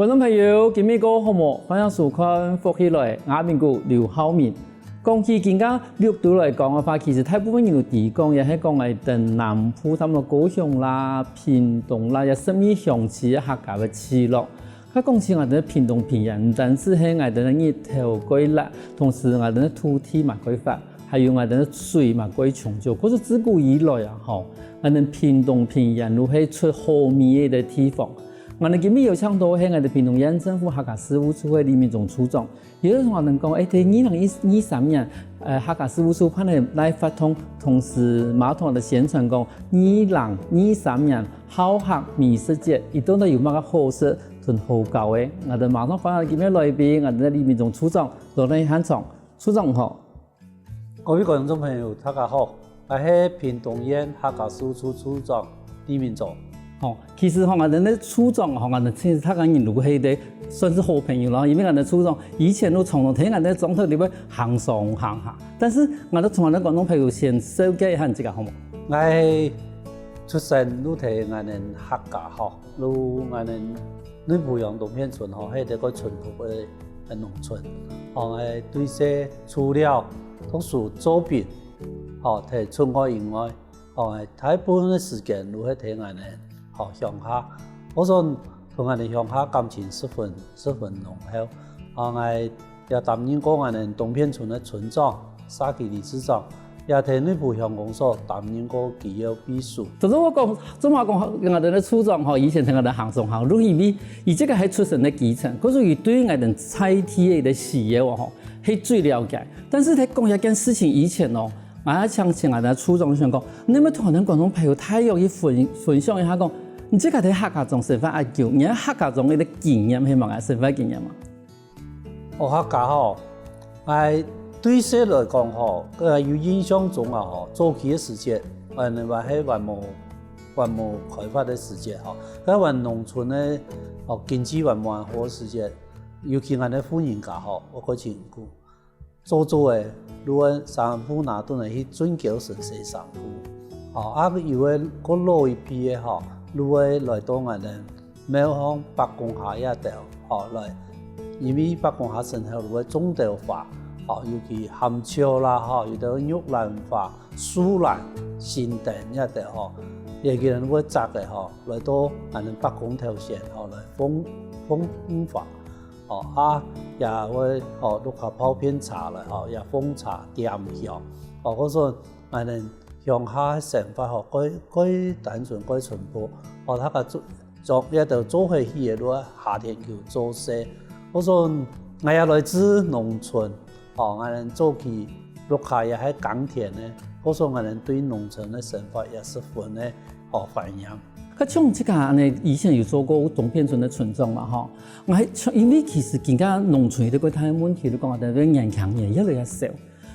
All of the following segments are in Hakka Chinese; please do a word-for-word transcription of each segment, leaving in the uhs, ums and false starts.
觀眾朋友，今晡日過好無？歡迎收看《福氣來》，𠊎名叫劉浩明。講起今下六都來講个話，其實大部分人都知講，也係講𠊎等南部，差不多高雄啦、屏東啦，也十二鄉市个客家个聚落。該講起𠊎等屏東平原，毋單止係𠊎等个日頭蓋辣，同時𠊎等个土地嘛蓋發，還有𠊎等个水嘛蓋充足。可是自古以來啊，吼，𠊎等屏東平原就係出好米个地方。 𠊎等今晡日邀請到係𠊎等屏東縣政府客家事務處个李明忠處長，佢就同𠊎等講，欸，在二零二三年，呃，客家事務處辦个live活動，同時嘛同𠊎等宣傳講，二零二三年好客美食節，佢到底有麼个好食同好搞个。𠊎等馬上歡迎今晡日來賓，𠊎等李明忠處長，來到現場。處長好。 各位觀眾朋友，大家好，𠊎係屏東縣客家事務處處長李明忠。吼，其實吼，𠊎等个處長吼，𠊎等其實大家人都係个算是好朋友咯，因為𠊎等處長以前都常常在𠊎等莊頭裡背行上行下，但是𠊎等同𠊎等觀眾朋友先紹介一下你自家好無？𠊎出生就在𠊎等客家吼，就𠊎等 內埔鄉東片村吼，係一個淳樸个農村。吼，𠊎對細除了讀書做兵，吼，在村外以外，吼，𠊎大部分个時間就係在𠊎等，吼，鄉下。故所同𠊎等鄉下感情十分，十分濃厚。吼，𠊎 也擔任過𠊎等東片村个村長、社區理事長，也在內埔鄉公所擔任過機要秘書。頭先𠊎講，正話講，𠊎等个處長吼，以前在𠊎等行上行，就因為佢這個係出身个基層，故所佢對𠊎等在地个一個需要吼，係最了解。但是在講這件事情以前哦，𠊎還想請𠊎等處長想講，你有無同𠊎等觀眾朋友大約去分，分享一下講，你這個在客家庄生活恁久，你在客家庄个一個經驗係麼个生活經驗嘛？ 哦，客家吼，𠊎對細來講吼，呃，有印象中啊吼，早期个時節，𠊎等還係還無，還無開發个時節吼，該𠊎等農村个，哦，經濟還無恁好个時節，尤其𠊎等婦人家吼，𠊎過辛苦。早早个，就會衫褲拿轉來去圳溝脣洗衫褲。哦，啊，有个較老一輩个吼，就會來到𠊎等 廟項伯公下這兜，吼，來，因為伯公下脣頭就會種兜花，吼，尤其含笑啦，吼，有兜玉蘭花、樹蘭、心燈這兜，吼，這個人會摘个，吼，來到𠊎等伯公頭前，吼，來奉，奉花，吼，啊，也會，吼，屋下泡片茶來，吼，也奉茶點香，吼，故所 𠊎等鄉下生活吼，蓋，蓋單純，蓋淳樸。吼，大家做，做，這兜做伙去个，就下田坵做事。故所，𠊎也來自農村，吼，𠊎等早期屋下也係耕田个，故所𠊎等對農村个生活也十分个，吼，懷念。該像自家恁呢，以前有做過東片村个村長嘛，吼。𠊎還，因為其實今下農村有一個大問題，就講𠊎等个年輕人越來越少。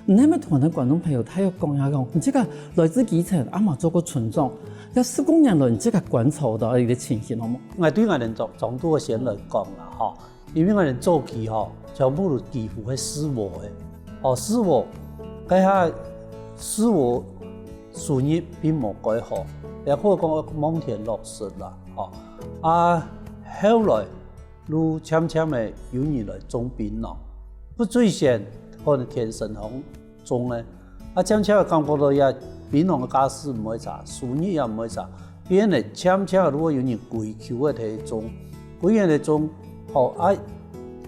你係毋係同𠊎等觀眾朋友大約講一下講，你自家來自基層，啊嘛做過村長，這十過年來你自家觀察到个一個情形，好無？𠊎對𠊎等莊，莊肚个先來講啦，吼，因為𠊎等早期吼，全部都幾乎係四和个，吼，四和，該下四和收入並無蓋好，也可以講望天落石啦，吼。啊，後來 就漸漸个有人來種檳榔。不，最先可能田脣項種个，啊，漸漸个感覺到這檳榔个價數毋會差，收入也毋會差，變个漸漸个就會有人歸坵个來種，歸个來種，吼，啊，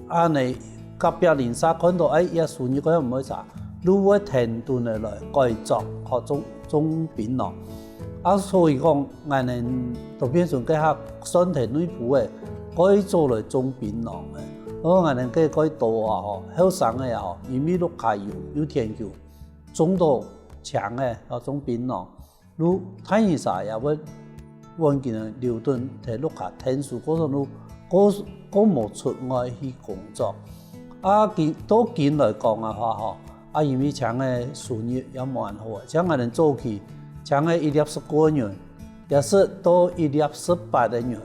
恁呢隔壁鄰舍看到，哎，這收入个毋會差，就會跈等个來改種，吼，種，種檳榔。 啊，所以講，𠊎等東片村該下算在內埔个，蓋早來種檳榔个。哦，𠊎等該蓋多啊吼，後生个啊吼，因為屋下有，有田坵，種到青个，啊，種檳榔，就大人儕也會，會緊留等在屋下𢯭手，故所就，故，故無出外去工作。啊，今，到今來講个話吼， 啊，因為青个收入也無恁好啊，像𠊎等早期，青个一粒十過銀，也係到一粒十八个銀，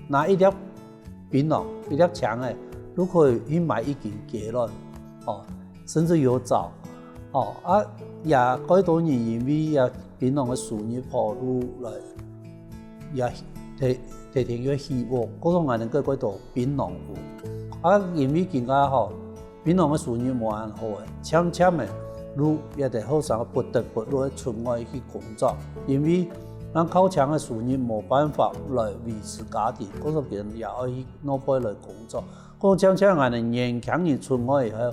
拿一粒檳榔，一粒青个，就可以去買一斤雞卵，哦，甚至有找，哦，啊，也蓋多人因為這檳榔个收入好，就來，也提，天天愛起屋，故所𠊎等个个都檳榔屋。啊，因為今下吼，檳榔个收入無恁好欸，漸漸仔，就這兜後生不得不落出外去工作，因為人靠淨个收入無辦法來維持家庭，故所佢等也愛去外背來工作。故漸漸𠊎等年輕人出外以後，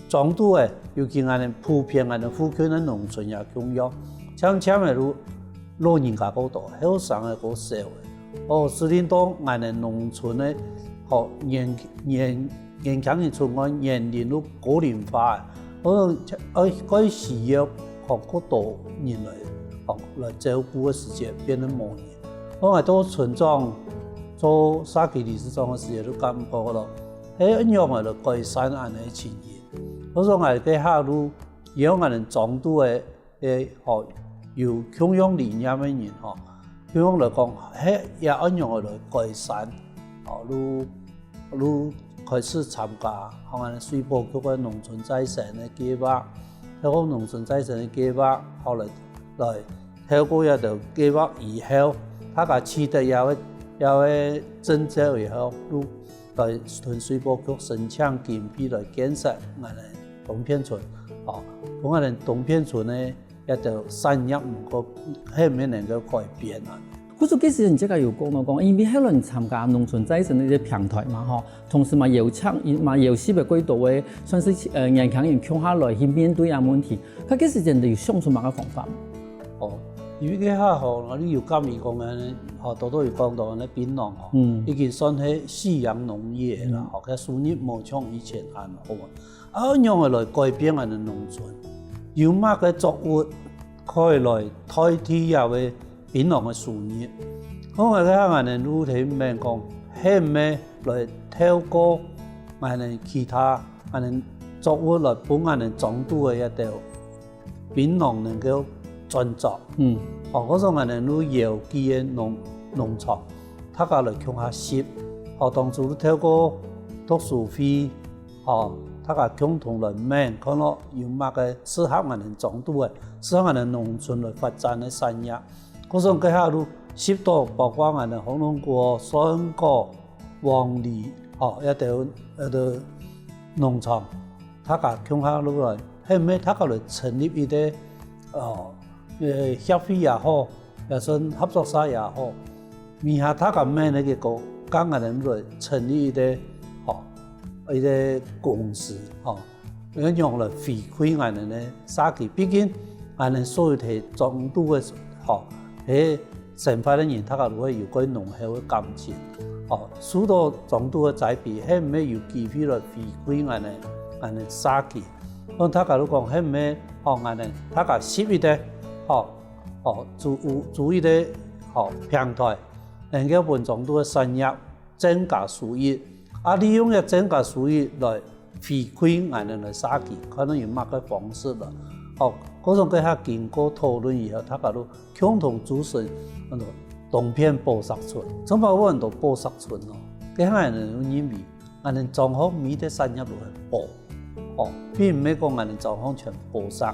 莊肚欸，尤其𠊎等普遍𠊎等附近个農村也共樣，漸漸仔就老人家過多，後生个過少欸。哦，使令到𠊎等農村个，吼，年年年輕人出外，年齡就高齡化欸。哦，愛愛需要吼過多人來吼來照顧个時節，變得無人。𠊎到村長做社區理事長个時節，就感覺咯，係仰仔來改善恁仔情形。故所𠊎个下路，以後𠊎等莊肚个个吼有共樣理念个人吼，共樣來講，係也愛仰仔來改善，吼，就就開始參加，吼，𠊎等水保局个農村再生个計畫，透過農村再生个計畫，吼，來來透過這兜計畫以後，大家取得這个這个證照以後，就來同水保局申請經費來建設𠊎等東片村，吼，分𠊎等東片村个這兜產業毋過係毋係能夠改變啊。故所其實你這个有講到講，因為後來你參加農村再生个一个平台嘛，吼，同時嘛邀請，嘛邀請个幾多位算是呃年輕人共下來去面對啊問題，佢其實真的有想出麼个方法？哦，因為這下吼，你有感覺講呢，吼，多多有講到呢，檳榔吼，嗯，已經算係夕陽農業啦，嗯，吼，佢收入無像以前恁好啊。 啊，仰仔來改變𠊎等農村？有麼个作物可以來代替這个檳榔个收入？好，𠊎个𠊎等就提問講，係毋係來透過𠊎等其他𠊎等作物來分𠊎等莊肚个這兜檳榔能夠轉作？嗯，哦，故所𠊎等就邀幾个農農場，大家來共下蒐，哦，當初透過讀書會， 吼，大家共同來問，看到有麼个適合𠊎等莊肚个，適合𠊎等農村來發展个產業。故所這下就蒐到包括𠊎等紅龍果、酸果、黃梨，吼，這兜這兜農場，大家共下就來，係毋係大家來成立一个，哦，呃，協會也好， 也算合作社也好，尾下大家問个結果，講𠊎等來成立一个，吼，一个公司，吼，愛仰來回饋𠊎等个社區。畢竟𠊎等所有在莊肚个，吼，係生活个人，大家都會有个濃厚个感情，吼，受到莊肚个栽培，係毋係有機會來回饋𠊎等𠊎等社區？講大家都講，係毋係，吼，𠊎等大家集一个，吼， 吼，組組一个吼平台，能夠分莊肚个產業增加收益，啊，利用這增加收益來回饋𠊎等个社區，看有麼个方式啦。吼，故所這下經過討論以後，大家都共同組成安到東片寶石村。做麼个安到寶石村哦？這下𠊎等認為，𠊎等莊項每一个產業都係寶，吼，並毋係講𠊎等莊項全寶石，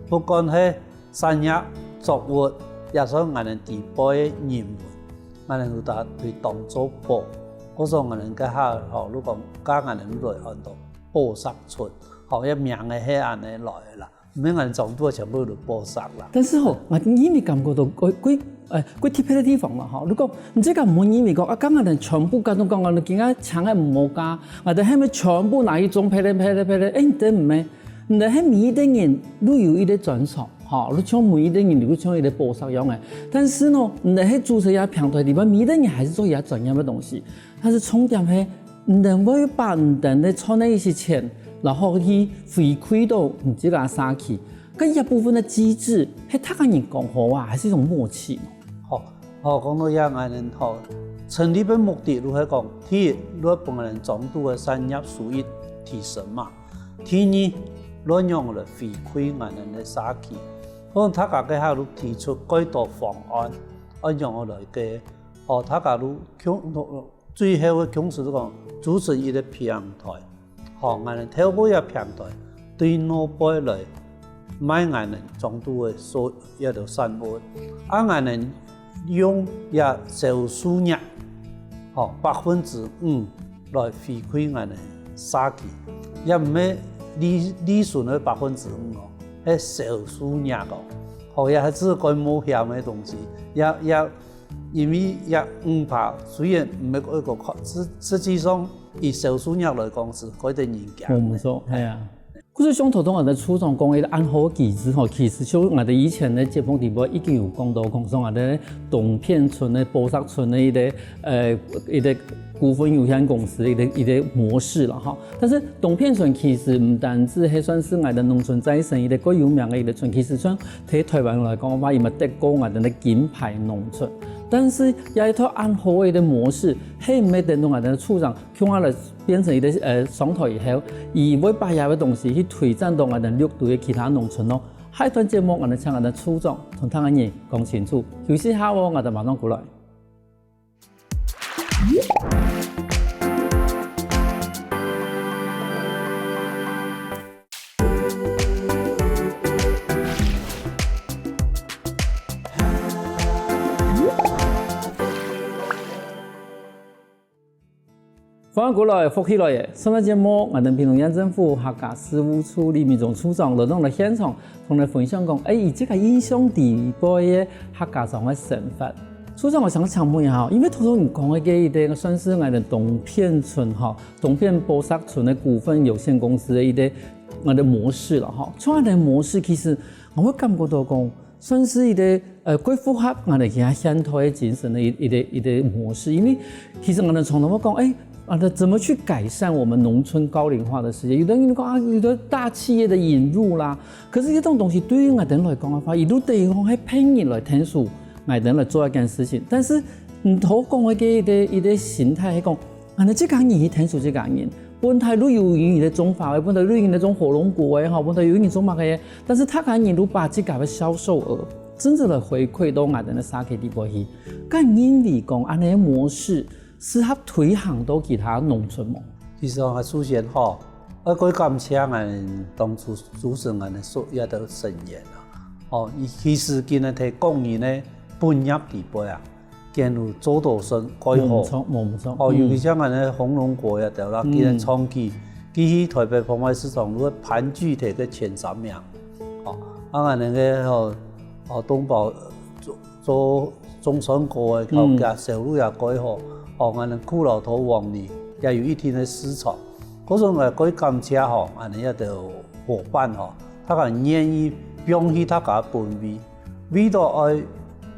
不管係 產業、作物，也算𠊎等底背个人文，𠊎等有得對當做寶。故所𠊎等這下吼，就講教𠊎等來安到寶石村，吼，這名仔係恁仔來个啦，毋係𠊎等莊肚全部都寶石啦。但是吼，𠊎因為感覺到幾幾呃幾特別个地方嘛吼，如果你這个毋好認為講啊，講𠊎等全部講到講𠊎等今下請个無加，𠊎等係毋係全部拿去種別个別个別个，誒，你等毋係，你等係每一个人都有一个專長。 吼，就像每一个人就像一个寶石樣仔。但是呢，你等係組成一个平台裡背，每一个人還是做一个專業个東西。但是重點係，你等會把你等个賺个一些錢，然後去回饋到你這个社區。該一部分个機制，係大家人講好啊，還係一種默契呢？好，好，講到這，𠊎等吼，成立个目的就係講，第一，就係分𠊎等莊肚个產業收益提升嘛。 第二，愛仰來回饋𠊎等个社區，可能大家該下就提出幾多方案，愛仰來个，哦，大家就共，最後个共識就講，組成一个平台，吼，𠊎等透過這平台，對外背來賣𠊎等莊肚个所有个產物，啊，𠊎等用這銷售額吼，百分之五來回饋𠊎等社區，也毋係利利潤个百分之五哦，係銷售額哦，吼，也係只係蓋冒險个東西，也也因為也五趴，雖然毋係蓋高，實實際上以銷售額來講係蓋得人驚。無錯，係啊。 故所像頭先𠊎等處長講个恁好个機制吼，其實像𠊎等以前个節目裡背已經有講到，講說𠊎等東片村个、寶石村个一個，呃，一個股份有限公司个一個一個模式啦吼。但是東片村其實毋單止係算係𠊎等農村再生一個蓋有名个一個村，其實像在臺灣來講个話，佢乜得過𠊎等个金牌農村。但是這一套恁好个一個模式，係毋係等到𠊎等个處長 共下來變成一個，呃，商討以後，佢會把這個東西去推展到𠊎等六堆个其他農村咯。下一段節目，𠊎等請𠊎等處長同大家人講清楚。休息下哦，𠊎等馬上過來。 歡迎過來，福氣來了！上個節目，𠊎等屏東縣政府客家事務處李明忠處長來到𠊎等現場，同𠊎等分享講，欸，佢自家印象裡背个客家庄个生活。處長，𠊎想請問一下，因為頭先你講个這一個算係𠊎等東片村吼，東片寶石村个股份有限公司个一個𠊎等模式了吼，像恁樣个模式，其實𠊎會感覺到講， 算係一個，呃，蓋符合𠊎等今下現代个精神个一一個一個模式。因為其實𠊎等常常會講，欸，啊，那怎麼去改善我們農村高齡化的事情？有的人講啊，有的大企業的引入啦，可是這種東西對於𠊎等來講个話，一路等於講係別人來𢯭手，𠊎等來做一件事情。但是你頭講个一個一個心態，係講 恁樣自家人去𢯭手自家人，本來就有人在種花仔，本來就有人在種火龍果仔吼，本來有人種麼个，但是大家人就把自家个銷售額，真正來回饋到𠊎等个社區裡背去。該認為講恁樣个模式適合推行到其他農村無？其實哦，首先吼，愛蓋感謝𠊎等當初主持人个所有个成員啊。哦，佢其實今日在講人个本業裡背啊， 見有做到算蓋好。無錯，無錯。哦，嗯。尤其像𠊎等个火龍果這兜啦，嗯。今日長期，佢去臺北拍賣市場，如果盤踞在个前三名。哦，啊，𠊎等个吼，哦，東寶做做種酸果个，嗯。佢个銷路也蓋好。哦，𠊎等苦荖頭黃梨也有一定个市場。故所𠊎蓋感謝吼，𠊎等這兜伙伴吼，大家願意放棄大家本位， 為著愛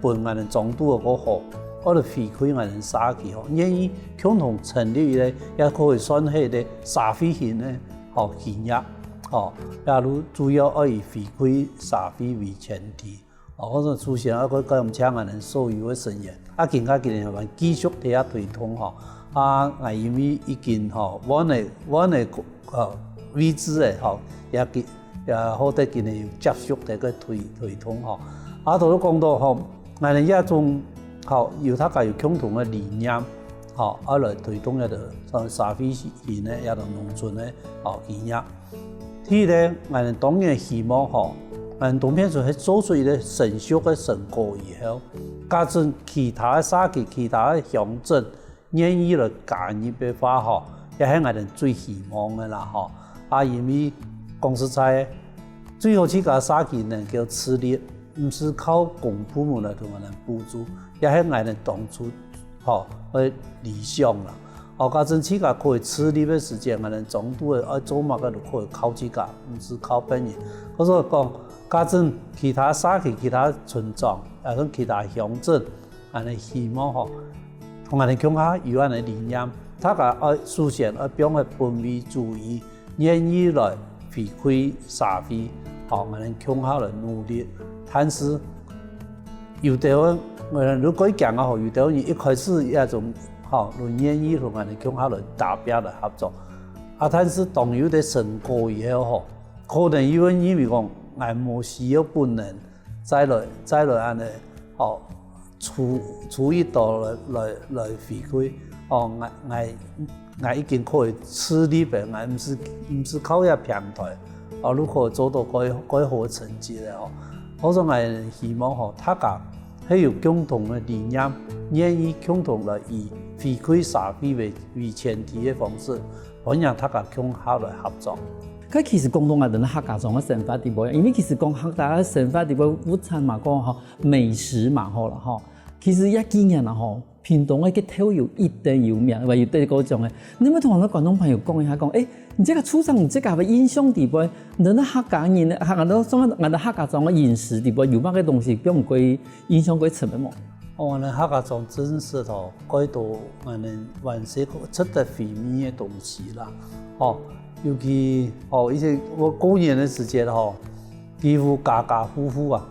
分𠊎等莊肚个好，愛來回饋𠊎等社區吼，願意共同成立一個，也可以算係一個社會型个吼企業吼，也就主要愛以回饋社會為前提。哦，故所首先愛感謝𠊎等所有个成員，啊，今下今年還繼續在遐推動吼，啊，𠊎因為已經吼，阮个阮个 呃，位置个吼，也佢也好得今日有接觸這個推推動吼。啊，頭先講到吼，𠊎等這種吼，有大家有共同个理念吼，啊來推動這個社社會型个這種農村个吼企業。第一呢，𠊎等當然希望吼，𠊎等東片村係做出一個成熟个成果以後，加上其他个社區、其他个鄉鎮 願意來加入个話吼，也係𠊎等最希望个啦吼。啊，因為講實在，最好自家社區能夠自立，毋使靠公部門來同𠊎等補助，也係𠊎等當初吼个理想啦。哦，假使自家可以自立个時節，𠊎等莊肚个愛做麼个都可以靠自家，毋使靠別人。故所講，假使其他社區、其他村莊，也係其他鄉鎮， 𠊎等希望吼，同𠊎等共下有恁樣理念，大家愛首先愛放下本位主義，願意來回饋社會，吼，𠊎等共下來努力。但是有兜人，𠊎等如果講啊吼，有兜人一開始這種吼，就願意同𠊎等共下來打拚來合作。啊，但是當有兜成果以後吼，可能有人認為講，𠊎無需要本人， 再來再來恁樣，吼，出出一道來來來回饋，哦，𠊎𠊎𠊎已經可以自立个，𠊎毋使毋使靠這平台，哦，就可以做到蓋蓋好个成績个哦。故所𠊎希望吼，大家係有共同个理念，願意共同來以回饋社會為為前提个方式，歡迎大家共下來合作。該其實講到𠊎兜客家庄个生活底背，因為其實講客家个生活底背物產嘛，講吼美食嘛，好了吼。其實這幾年啊吼，屏東个豆油一等有名，有得過獎个。你有無同𠊎兜觀眾朋友講一下，講，誒，你這個處長，你這個个印象底背，你兜客家人，𠊎兜講𠊎兜客家庄个飲食底背有麼个東西，比較印象較深个無？哦，𠊎兜客家庄真實吼，蓋多𠊎兜還係值得回味个東西啦。哦，尤其哦，以前𠊎過年个時節吼，幾乎家家戶戶啊，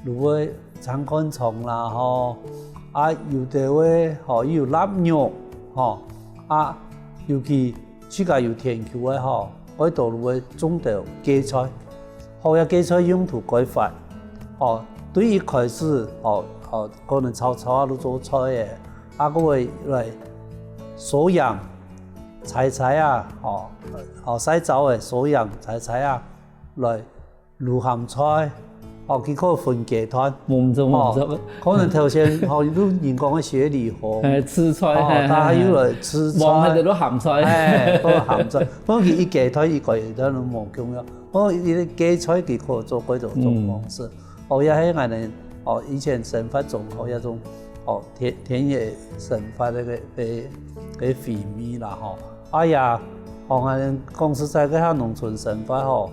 都會撐看場啦吼，啊有个會吼，又有臘肉吼，啊尤其 自家有田坵个吼，愛多就會種兜芥菜。好，這芥菜用途蓋闊。吼，對一開始，吼，吼，可能炒炒啊，就做菜个，啊，過會來收鹽、採採啊，吼，吼，曬燥个收鹽、採採啊，來 滷鹹菜，哦，佢可分階段。無毋著，無毋著。哦，可能頭先，哦，有人講个雪裡紅，誒，豉菜，哦，嘿，佢又來豉菜，嘿，嘿。黃个就鹹菜。誒，放鹹菜，放佢一階段一階段都無共樣。哦，佢个芥菜佢可做幾多種方式。嗯。哦，也係𠊎兜，哦，以前生活中，哦，這種，哦，田，田野生活个，个，个回味啦，吼。 哎呀，哦，𠊎兜講實在个，下農村生活吼，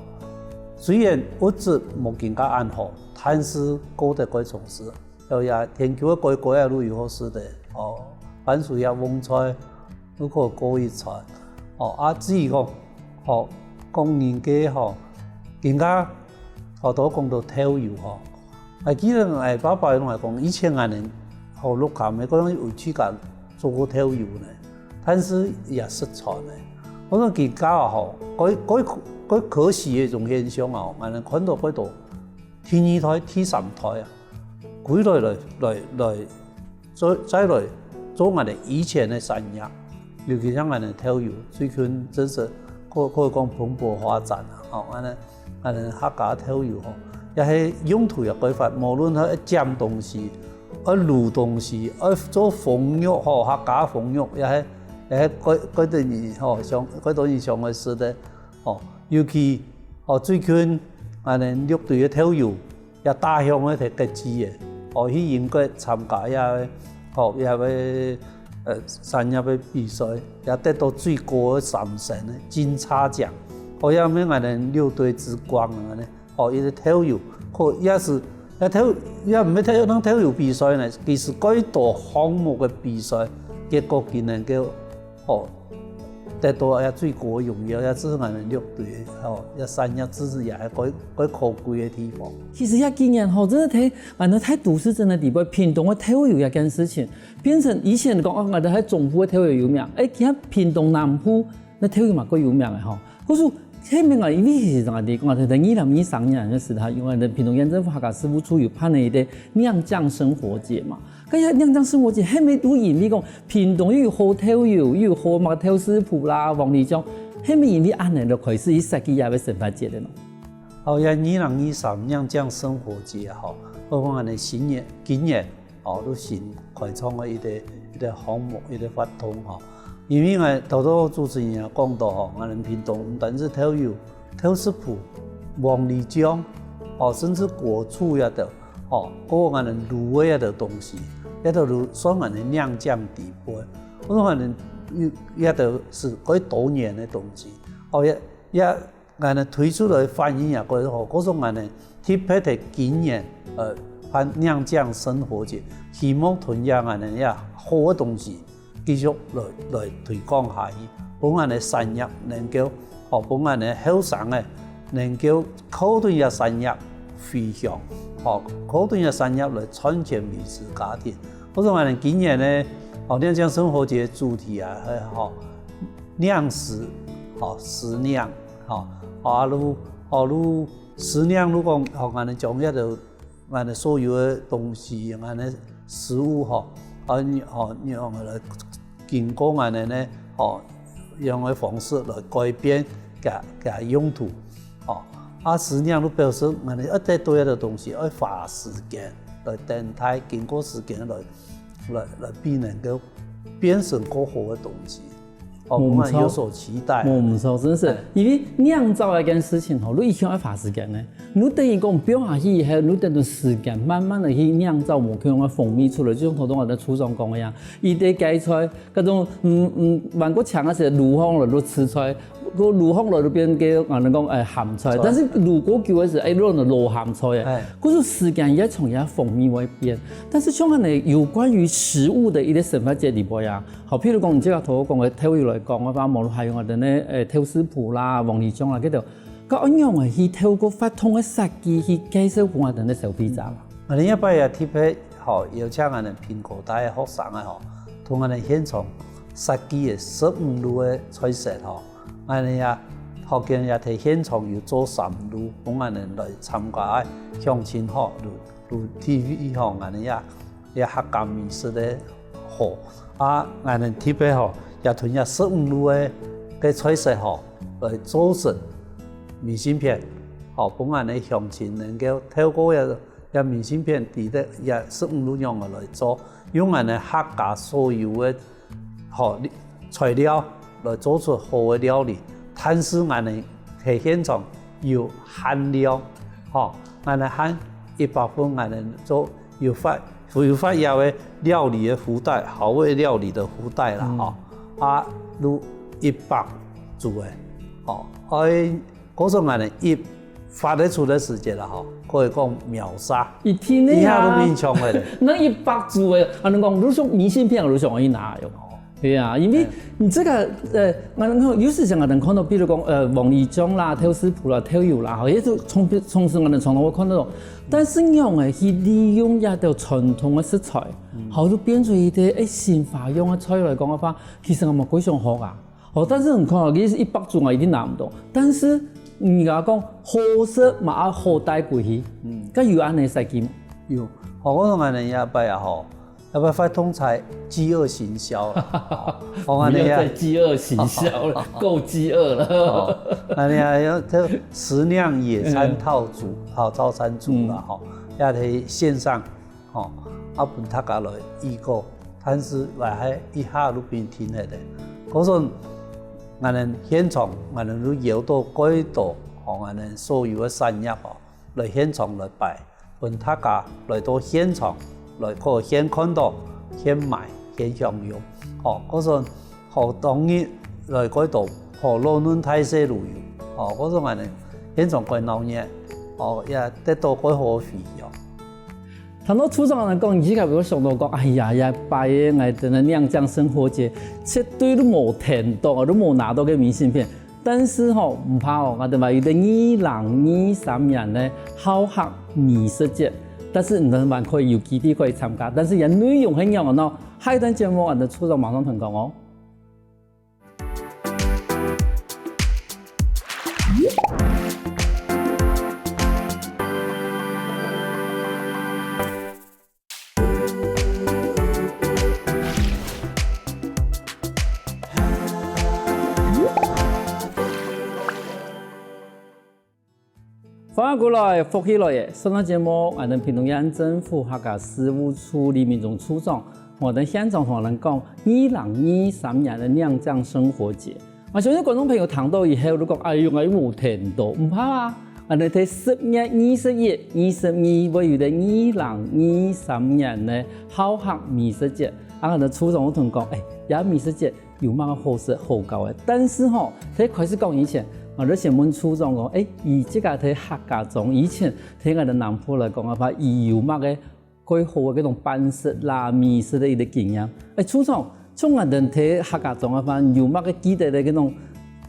雖然物質無今下恁好，但係過得蓋充實。有呀，田坵个粿粿啊，都有好食个，哦，番薯啊、蕹菜，都可過一餐。哦，啊，至於講，吼，講人个吼，今下，哦，都講到豆油吼， 𠊎記得𠊎爸爸攏會講，以前𠊎兜學錄音个，可能有自家做過豆油呢，但係也失傳呢。𠊎講今下吼，蓋，蓋，蓋可惜个一種現象啊，𠊎兜看到蓋多第二代、第三代啊，歸來來，來，來 再，再來做𠊎兜以前个產業，尤其像𠊎兜豆油，最近真係可，可以講蓬勃發展啊，吼，恁呢，𠊎兜客家豆油吼，也係用途也蓋闊，無論係愛餳東西，愛滷東西，愛做封肉吼，客家封肉，也係，也係蓋，蓋多人吼，想，蓋多人想愛食个，吼，尤其，吼，最近𠊎兜六堆个豆油 也打響个，忒國際个，哦，去英國參加這个，吼，這个，呃，產業个比賽，也得到最高个三星个金叉獎，哦，也係𠊎兜六堆之光啊，恁呢，哦，一个豆油，可也係，也豆，也毋係豆，當豆油比賽呢，其實蓋多項目个比賽，結果佢能夠 吼，得到這最高个榮耀，這係𠊎兜六堆，吼，這產業知識也係蓋，蓋可貴个地方。其實這幾年吼，真係在，𠊎兜在都市鎮个底背，屏東个豆油這件事情，變成以前講，哦，𠊎兜在中部个豆油有名，誒，今下屏東南部个豆油嘛蓋有名个吼。故所，後面啊，因為其實𠊎兜講，在二零二三年个時候，因為屏東縣政府客家事務處有辦了一个釀醬生活節嘛， 該這釀醬生活節，係毋係都因為講屏東又有好豆油，又有好麼个豆豉脯啦、黃梨醬，係毋係因為恁呢就開始去設計這个生活節个呢？哦，這二零二三釀醬生活節吼，包括𠊎兜新年、今年，哦，都新開創个一个，一个項目，一个活動吼。因為𠊎頭頭主持人也講到吼，𠊎兜屏東毋單止豆油，豆豉脯、黃梨醬，哦，甚至果醋也得， 吼，過𠊎兜滷个這兜東西，這兜滷算𠊎兜釀醬底背。𠊎講𠊎兜這兜係蓋多年个東西，哦，也，也𠊎兜推出來反應也蓋好，故所𠊎兜特別在今年，呃，辦釀醬生活節，希望同樣𠊎兜這好个東西， 繼續來，來推廣下去，分𠊎兜產業能夠，吼，分𠊎兜後生个能夠靠等這產業回鄉，吼，靠等這產業來賺錢維持家庭。故所𠊎兜今年呢，吼，釀醬生活節主題啊，係，吼，釀食，吼，食釀，吼，啊，就，吼，就食釀，就講，吼，𠊎兜將這兜 𠊎兜所有个東西，𠊎兜食物吼，啊，你，吼，你用來經過𠊎兜呢，吼，用个方式來改變佢，佢用途，吼。啊，食釀就表示𠊎兜愛得到這兜東西，愛花時間來等待，經過時間來，來，來變能夠變成過好个東西，哦，無錯。分人有所期待。無，無錯，真係。哎。因為釀造一件事情吼，你一定愛花時間呢。你等於講放下去以後，你等到時間慢慢个去釀造無共樣个風味出來，就像頭先𠊎等處長講个樣，佢个芥菜，該種，嗯，嗯，還過青个時候，滷好了，你就食出來， 過滷好了就變个，啊，人講，哎，鹹菜。菜。但是滷過久个時，哎，落了老鹹菜，哎。哎。故所時間也長，也風味會變。但是像恁呢，有關於食物个一個生活節裡背啊，好，譬如講，你這個頭先講个豆油來講个話，無論還有𠊎等个，哎，豆豉脯啦、黃梨醬啦，這兜，該恁樣个去透過活動个設計去介紹分𠊎等个消費者啦。啊，你這擺也特別，吼，邀請𠊎等蘋果大个學生啊，吼，同𠊎等現場設計个十五路个菜色，吼， 𠊎等也學生也在現場有做三路，分𠊎等來參加个鄉親吼，就，就體會吼，𠊎等也，也客家美食个好。啊，𠊎等特別吼，也同這十五路个，个菜色吼，來做成明信片，吼，分𠊎等鄉親能夠透過這，這明信片，知得這十五路樣个來做，用𠊎等客家所有个 好，材料來做出好个料理，但是𠊎等在現場有限量，吼，𠊎等限一百份，𠊎等做有發，有發這个料理个福袋，好味料理个福袋啦，嗯。吼，啊，就一百組个，吼，愛 故所𠊎等一發得出个時節啦，吼，可以講秒殺，一定个啊。一下都變搶个咧。該一百組个，啊，你講，你說明信片，你想去拿喲？對啊，因為哎。你這個，呃，𠊎等看，有時節𠊎等看到，比如講，呃，黃梨醬啦、豆豉脯啦、豆油啦，吼，也就從，從事𠊎等傳統會看到，但是用个去利用這兜傳統个食材，嗯。好，就變出一個，哎，新花樣个菜來講个話，其實𠊎嘛幾想學啊。 哦，但是你看哦，其實一百組𠊎一定拿毋到。但是你跟𠊎講，好食嘛愛好帶歸去，嗯。該有恁呢設計無？有，哦，𠊎講恁呢，這擺啊吼，這擺發通才飢餓行銷啦。哦，恁呢啊。不要再飢餓行銷了，夠飢餓了。哦，恁呢啊，要，這食量野餐套組，嗯。好，套餐組啦，嗯。吼，也在線上 吼，啊，分大家來預告，但是𠊎還一下就變停忒咧。故所，𠊎等現場，𠊎等就邀到蓋多，吼，𠊎等所有个產業哦，來現場來擺，分大家來到現場，來可現看到、現買、現享用。吼，故所 好，當日來蓋多，好，老嫩大細都有。哦，𠊎講恁呢，現場蓋鬧熱，哦，也得到蓋好个回響。聽到處長恁講，你自家有想到講，哎呀，這擺个𠊎等个釀醬生活節，絕對都無聽到，都無拿到个明信片。但是吼，毋怕哦，𠊎等還有个二零二三年个好客美食節，但是你等還可以有機會可以參加，但是這內容係仰般呢？ 下一段節目，𠊎等處長馬上同你講哦。歡迎過來，福氣來了！上段節目，𠊎等屏東縣政府客家事務處李明忠處長，𠊎等現場同𠊎等講二零二三年个釀醬生活節。𠊎相信觀眾朋友聽到以後，都講：「哎喲，𠊎又無聽到。」毋怕啊，𠊎等在十月二十一、二十二會有个二零二三年个好客美食節。啊，𠊎等處長有同講：「哎，這美食節 有麼个好食好搞个。」但是吼，在開始講以前，𠊎就先問處長講：「哎，佢自家在客家庄以前，在𠊎等南部來講个話，佢有麼个蓋好个該種粄食啦、美食个一個經驗？」哎，處長，像𠊎等在客家庄个話，有麼个記得个該種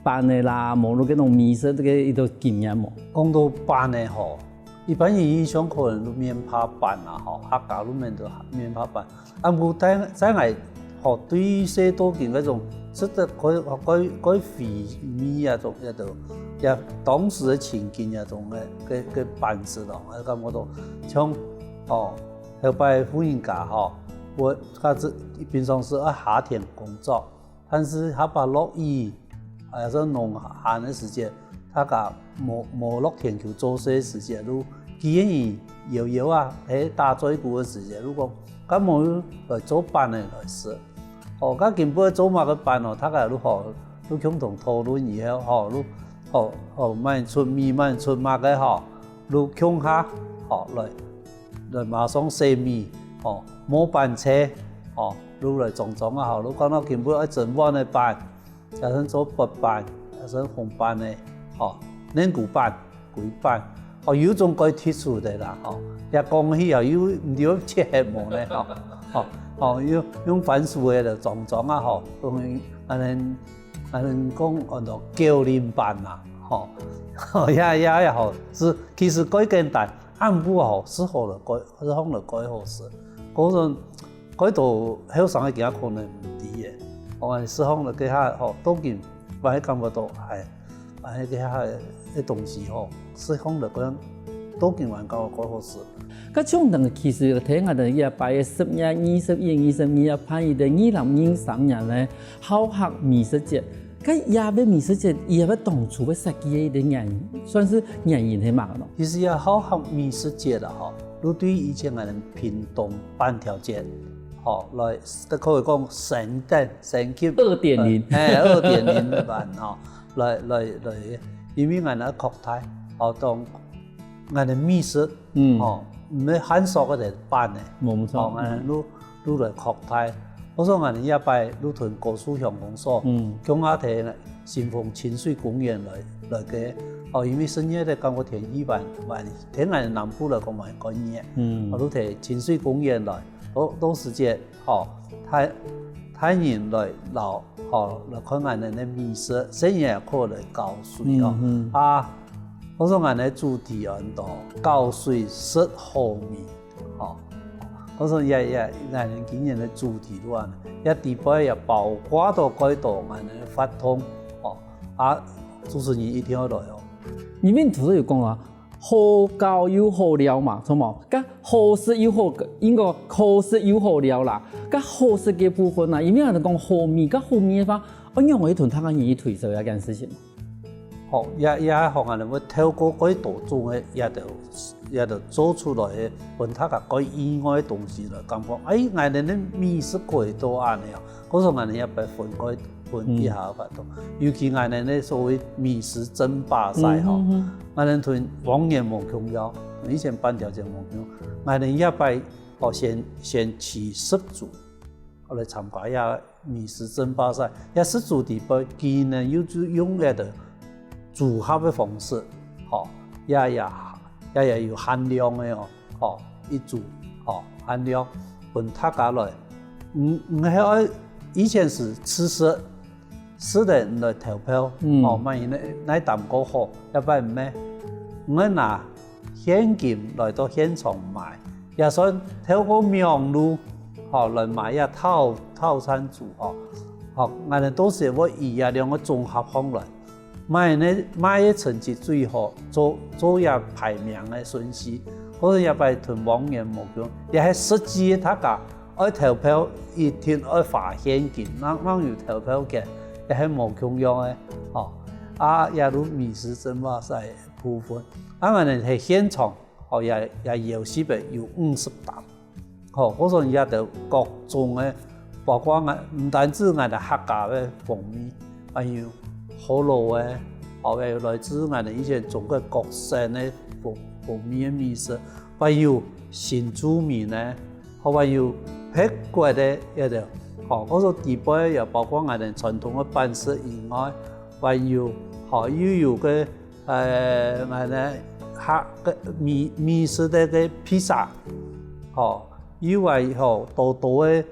粄个啦，無論該種美食个一個經驗無？講到粄个吼，一般人印象可能就面帕粄啊，吼，客家就面就面帕粄。 啊，毋過在，在𠊎吼，對細到今該種，食得蓋，蓋，蓋回味啊，種，該種，也當時个情景啊，種个，个，个粄食咯，𠊎感覺到像，哦，後擺婦人家吼，𠊎，佢係平常時愛下田工作，但是下把落雨， 啊，也係農閒个時節，大家無，無落田坵做事个時節，就既然有，有啊，係打嘴鼓个時節，就講，敢無來做粄仔來食？哦，該今晡日做麼个班哦，大家就好，就共同討論以後吼，就好，好，麼人出米，麼人出麼个吼，就共下，吼，來，來馬上洗米，吼，無班菜，吼，就來裝裝啊，吼，就講到今晡日愛蒸碗个班，也算做北班，也算紅班个，吼，練牯班。 歸班。哦，有種較特殊个啦，吼，也講起啊，有毋知切忒無呢，吼，吼，吼，用用番薯个來裝裝啊，吼，用恁樣恁樣講安到九零班啊，吼，吼，也也也好，係其實較簡單，暗晡吼，食好了較食好了較好食，可能較多後生个佢可能毋知个，我講食好了該下吼，當今還感覺到，哎，哎，該下个東西吼，食好了該樣，當今還感覺較好食。該像等其實有聽𠊎等一擺个十月二十一、二十二啊，辦一个二零二三年个好客美食節。該這个美食節，這个當初个設計个一个原因，算係原因係麼个呢？其實這好客美食節啦，吼，就對以前𠊎等屏東粄條節，吼，來，可以講升等升級二點零。哎，二點零个版吼，來來來，因為𠊎等愛擴大，吼，當𠊎等美食，嗯，吼，毋係限縮个个版呢，無錯，吼，𠊎等就就來擴大。我想𠊎等這擺就同高樹鄉公所，嗯，共下在新豐親水公園來來个，哦，因為十月个感覺天氣還還天氣南部來講還較熱，嗯，我就在親水公園來，到到時節，吼，大大人來摎，吼，來看𠊎等个美食，細人也可以來搞水哦，嗯嗯，啊，我想𠊎等个主題安到搞水食好味。 吼，我想這這𠊎等今年个主題就恁呢，這底背也包括到蓋多𠊎等个活動，吼，啊，主持人一定愛來哦。裡面頭先有講啊，好搞又好尞嘛，著無？該好食又好，應該好食又好尞啦。該好食个部分啊，因為𠊎等講好味，該好味个話，愛仰般去同大家人去推銷這件事情？ 吼，也也係講恁呢，會透過蓋多種个，也就也就做出來个，分大家蓋意外个東西來，感覺，哎，𠊎等个美食可以到恁呢啊！故所𠊎等也愛分蓋分一下个活動，尤其𠊎等个所謂美食爭霸賽吼，嗯嗯嗯，𠊎等同往年無共樣，以前粄條節無共樣，𠊎等這擺哦先先取十組，來參加這 美食爭霸賽，這十組底背，佢呢又就用該个組合个方式，吼，也也也也有限量个哦，吼，一組，吼，限量分大家來，毋毋係愛以前係試食，試等來投票，嗯，吼，麼人哪哪擔較好，這擺毋係，毋係拿現金來到現場買， 也算透過網路，吼，來買這套套餐組，吼，吼，𠊎等到時會以這兩個綜合項來，麼人个麼个成績最好，做做這排名个順序，故所這擺同往年無共，這係實際个大家愛投票一定愛花現金，正正有投票權，這係無共樣个，吼。啊，這就美食爭霸賽个部分，啊，𠊎等係現場， 哦，也也邀集个有五十擔。吼，故所這兜各種个，包括𠊎毋單止𠊎等客家个風味，還有福佬个，哦，還有來自𠊎等以前中國各省个風風味个美食，還有新住民个，吼，還有別國个這兜，吼，故所底背也包括𠊎等傳統个粄食以外，還有，吼，又有个 呃，𠊎等客个美美食个个披薩，吼，以外吼，多多个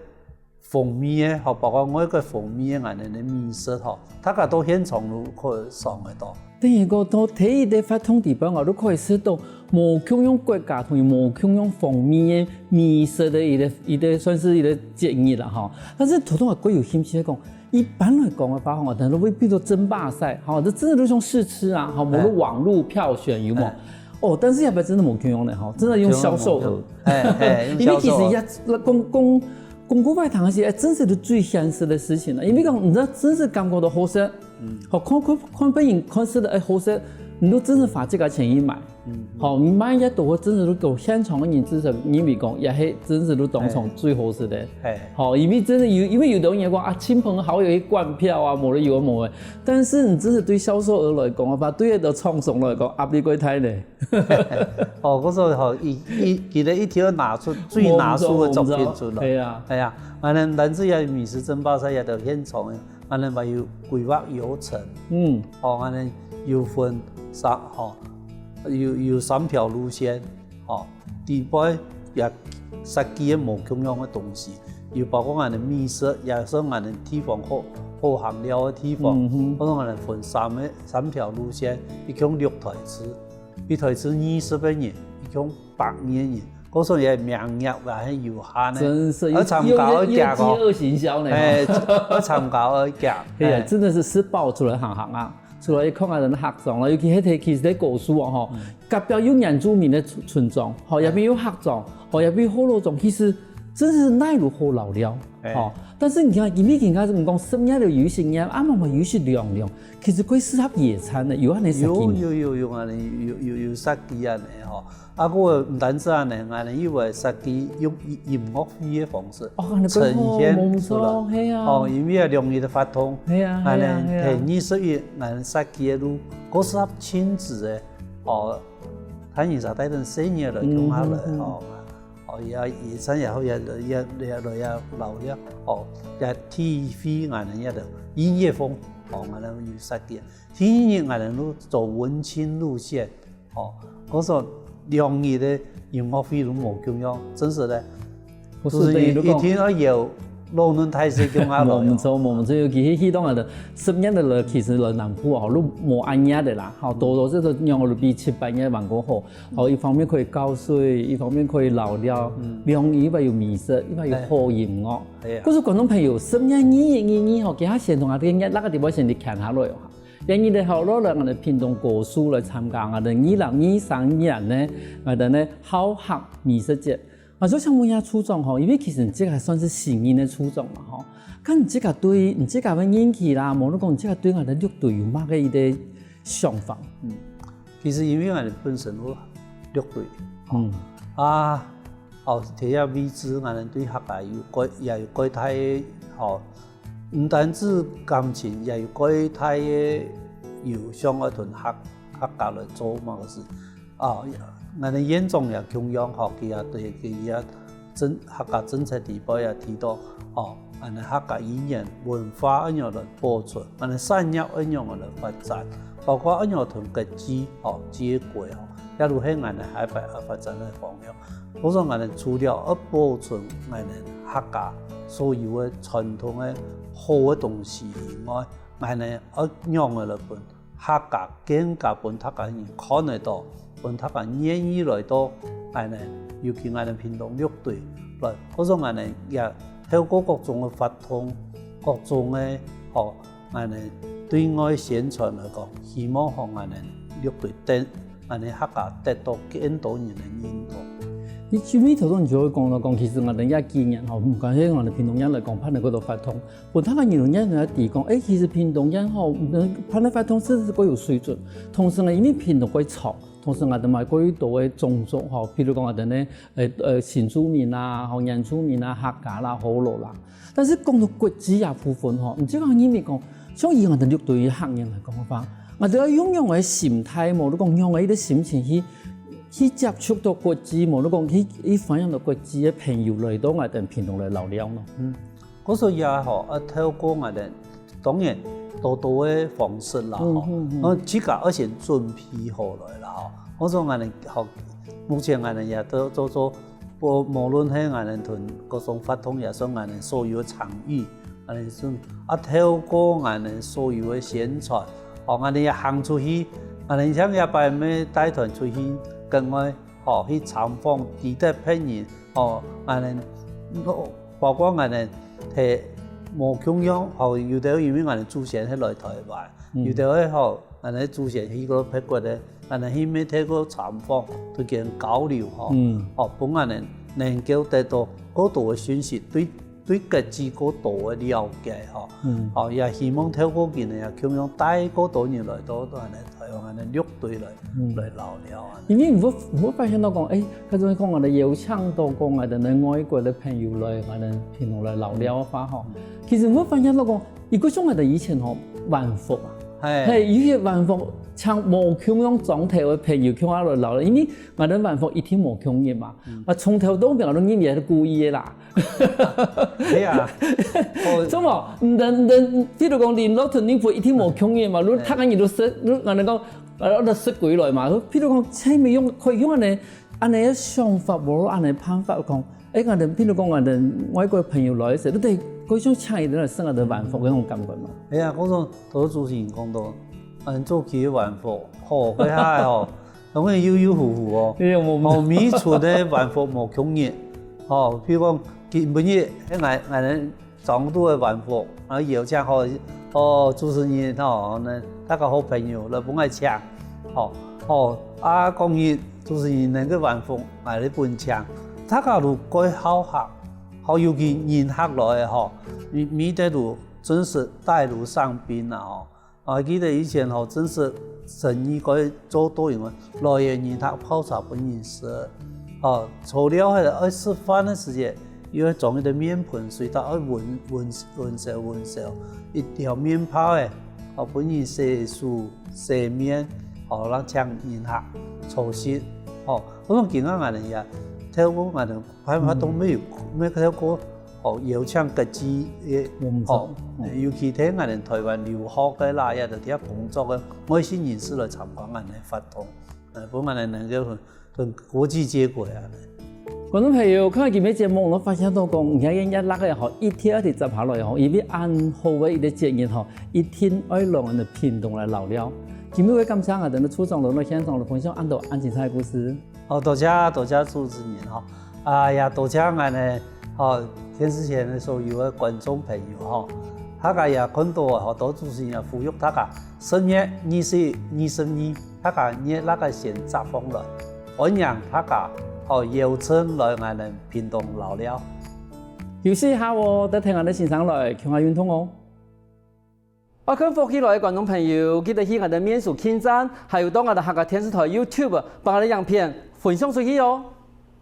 風味个，吼，包括外國風味个𠊎等个美食吼，大家到現場就可以嚐得到。等於講到第一个活動地方哦，就可以食到無共樣國家同埋無共樣風味个美食个一个一个算係一个節日啦吼。但是頭先𠊎較有興趣講， 一般來講个話吼，等於會變做爭霸賽，吼，這真的就像試吃啊，吼，無論網路票選有無？哎。哦，但是這擺真的無共樣了吼，真的用銷售額。哎，哎，用銷售額。因為其實也講講講古拜堂个時，哎，真是最現實个事情了。因為講，你知道，真是感覺到好食，嗯。吼，看看看別人看食个，哎，好食，你都真係花自家錢去買。嗯，好，你買一多貨，真係都夠現場个人，真係認為講，也係真係都當場最好食个。係，好，因為真係有，因為有兜人講啊，親朋好友去灌票啊，無論有無个，但是你真係對銷售額來講个話，對該个廠商來講，壓力過大咧。哦，嗰時候吼，一一記得一條拿出最拿手个作品出來。係啊，係啊，反正但是也美食爭霸賽也到現場个。 恁樣還有規劃流程，嗯，哦，恁樣有分三，吼，有有三條路線，吼，底背也設計个無共樣个東西，有包括恁樣美食，也係恁樣地方好好行尞个地方，嗯哼，或者恁樣分三个三條路線，一共六台次，一台次二十个人，一共百二个人。 故所也名額也係有限个，真是愛參加愛業遽哦，業績行銷呢。哎，愛參加愛遽，哎呀，哎，真的是食飽出來行行啊，出來看下人客庄了，尤其係其實在高樹哦吼，隔壁有原住民的村村庄，吼，也邊有客庄，吼，也邊有學老庄，其實真是哪路好尞尞，哎吼。但是你看，因為人家是講十年了有一些年，啊，慢慢有一些涼涼，其實可以適合野餐的，有恁樣設計嗎？有有有有啊，有有有設計啊呢吼。 啊，毋過毋單止恁樣，恁樣又會設計用音音樂會个方式哦，恁樣呈現出來。無錯，係啊。哦，因為啊，兩日个活動，係啊，係啊，恁樣係啊。係二十一，恁樣設計个路，嗰時候親子个，哦，佢人就帶等細人來共下來，嗯嗯嗯哦，哦，也野餐也好，也也也也也尞尞，哦，也體會恁樣个音樂風，哦，恁樣有設計。第二日，恁樣就走文青路線， 哦，故所兩日个音樂會都無共樣，真實个，不就是是一等於如果一定愛有老嫩大細共下來哦。無毋著，無毋著，尤其係去到个十年个了，其實來南部吼，都無恁樣个啦，吼，多多這個讓我比七八年還過好，吼，一方面可以搞水，一方面可以尞尞，兩日又有美食，又有好音樂。係啊可是觀眾朋友，十年二一二二吼，其他先同下个月那個地方先嚟看下來哦。 今日呢，好，落來𠊎等屏東高樹來參加𠊎等二零二三年呢，𠊎等呢好客美食節。啊，就想問一下處長吼，因為其實你這個還算係新任个處長嘛吼，看你這個對你這個个任期啦，無論講你這個對𠊎等六堆有麼个一個想法？嗯，其實因為𠊎等本身有六堆，嗯，啊，哦，第一位置𠊎等對客家有蓋也有蓋大个，吼，毋單止感情，也有蓋大个有想愛同客客家來做麼个事。啊，𠊎等縣長也共樣吼，佢也對佢也政客家政策裡背也提到，吼，𠊎等客家語言文化愛仰來保存，𠊎等產業愛仰來發展，包括愛仰同國際吼接軌吼，也都係𠊎等下一擺愛發展个方向。 故所𠊎等除了愛保存𠊎等客家所有个傳統个好个東西以外，𠊎等愛仰仔來分客家更加分客家人看得到，分客家願意來到𠊎等，尤其𠊎等屏東六堆來。故所𠊎等也透過各種个活動，各種个吼，𠊎等對外宣傳來講，希望予𠊎等六堆等 恁樣客家得到更多人个認同。你最尾頭先你就會講到講，其實𠊎等這幾年吼，毋管係𠊎等屏東縣來講，辦了幾多活動，分大家人也來提講，誒，其實屏東縣吼，辦个活動真係過有水準。同時呢，因為屏東過長，同時𠊎等嘛過多个種族吼，譬如講𠊎等呢，誒誒，新住民啊，吼，原住民啊，客家啦，學老啦， 但是講到國際這部分吼，毋知講認為講，像以𠊎等六堆个客人來講个話，𠊎等愛用仰仔个心態，無論講仰仔个一個心情去去接觸到國際，無論講去去歡迎到國際个朋友來到𠊎等屏東來尞尞呢？嗯，故所也吼，愛透過𠊎等，當然多多个方式啦吼，嗯嗯嗯，自家愛先準備好來啦吼。故所𠊎等吼，目前𠊎等也都做做 無無論係𠊎等同各種活動，也係𠊎等所有个參與，𠊎等係啊透過𠊎等所有个宣傳，吼，𠊎等也行出去，𠊎等像這擺乜帶團出去國外，吼，去參訪，知得別人，吼，𠊎等包括𠊎等係無共樣，吼，有兜因為𠊎等祖先係來臺灣，有兜係吼，𠊎等祖先去過別國个。 𠊎等去乜透過參訪，同佢等交流吼，哦，分𠊎等能夠得到過多个信息，對對國際過多个了解吼。嗯。吼，也希望透過佢呢，也共樣帶過多人來到咱个台灣个六堆來，嗯。來尞尞啊。因為你會，你會發現到講，誒，該種講𠊎等邀請到講𠊎等个外國个朋友來𠊎等屏東來尞尞个話吼，嗯。其實你會發現到講，佢个像𠊎等以前吼，萬福啊，嘿。嘿，有些萬福像無共樣莊頭个朋友共下來尞尞，因為𠊎等萬福一定無共樣嘛，嗯。啊，從頭到尾𠊎都認為係故意个啦。 係啊。哦。做麼？你等，你等，譬如講，你落去你不一定無共樣嘛，你大家人都識，你，𠊎等講，啊，都識歸來嘛。譬如講，這無用，可以用恁呢，恁呢个想法，無恁呢辦法講，誒，𠊎等，譬如講，𠊎等外國朋友來个時，你得，可以像請佢等來食𠊎等萬福該種感覺嘛。係啊，我講，頭主持人講到，恁早期个萬福，吼，該下吼， 當然有有好好哦。哎呀，無，無。哦，每一處个萬福無共樣。哦，譬如講，今晡日，該𠊎，𠊎等莊肚个萬福，啊，邀請好，哦，主持人，吼，呢，大家好朋友來分𠊎請。吼，哦，啊，講日主持人能夠萬福，𠊎來分請。大家都蓋好客，好，尤其人客來个吼，每，每個都真實帶路上賓啊，吼。 𠊎記得以前吼，真實生意可以做到，因為來个人客泡茶分人食。吼，坐尞个愛食飯个時節，又愛裝一個面盆，隨到愛溫，溫，溫燒，溫燒，一條麵泡仔，吼，分人洗手、洗面，吼，來請人客坐食。吼，𠊎講今下𠊎等也，透過𠊎等 辦法都無，無透過，吼，邀請國際个，嗯，吼，嗯。尤其在𠊎等台灣留學个啦，也就在該工作个外籍人士來參加𠊎等个活動，呃，分𠊎等能夠同國際接軌啊。觀眾朋友，看今日節目，𠊎發現到講，你看這熱个吼，一定愛接下來吼，因為恁好个一個節日吼，一定愛來𠊎等屏東來尞尞。今日會感謝𠊎等个處長來到現場來分享恁多恁精彩个故事。 好，多謝，多謝主持人吼。啊，也多謝𠊎等，吼，電視前个所有个觀眾朋友吼。大家也看到吼，多主持人也呼籲大家，十月二十一、二十二，大家熱辣个先紮放來，歡迎大家，吼，邀請來𠊎等屏東尞尞。休息一下哦，等𠊎等先生來，共下運動哦。 愛看福氣來个觀眾朋友，記得去𠊎等面書網站，還有到𠊎等客家電視台YouTube，幫𠊎等影片分享出去哦。